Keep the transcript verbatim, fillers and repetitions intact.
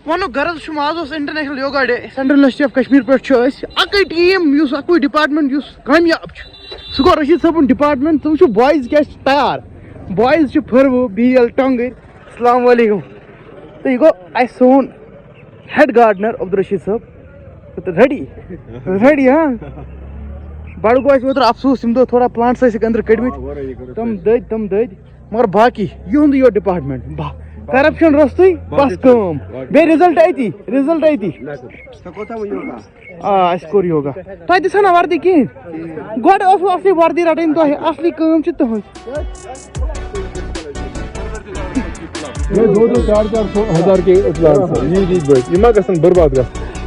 وَنُک غرض چھُ، آز اوس international yoga day. Central university of Kashmir پٮ۪ٹھ چھُ أسۍ اَکٕے ٹیٖم، یُس اَکُے ڈپارٹمنٹ یُس کامیاب چھُ، سُہ گوٚو رشیٖد صٲبُن ڈپارٹمنٹ۔ تِم چھِ بویز کیٛاہ چھِ تیار، بویز چھِ پھٔروٕ، بیل، ٹۄنٛگٕرۍ۔ السلام علیکم۔ تہٕ یہِ گوٚو اَسہِ سون ہیڈ گارڈنر عبدالرشیٖد صٲب۔ ریڈی؟ ریڈی، ہاں۔ بڑٕ گوٚو اَسہِ اوترٕ افسوس، یِم دۄہ تھوڑا پلانٹس ٲسِکھ أنٛدرٕ کٔڑمٕتۍ۔ آ، ورٲیی کٔرٕکھ تِم سٲری۔ دٔدۍ، تِم دٔدۍ۔ مگر باقی یِہُنٛد یوت ڈپارٹمنٹ، با-، کرپشن روٚستُے، باقی بس کٲم۔ باقی۔ بیٚیہِ رِزلٹ أتی، رِزلٹ أتی۔ ژےٚ کوٗتاہ وۄنۍ یوگا؟ آ، اَسہِ کوٚر یوگا۔ تۄہہِ دِژ ہا نہ وردی کِہیٖنۍ؟ گۄڈٕ ٲسوٕ اَصلی وردی رَٹٕنۍ تۄہہِ، اَصلی کٲم چھِ تُہٕنٛز۔ یہ دو دو چار چار سو ہزار کے پلان سر، یہ دی بچ، یہ ما گژھن برباد گژھن۔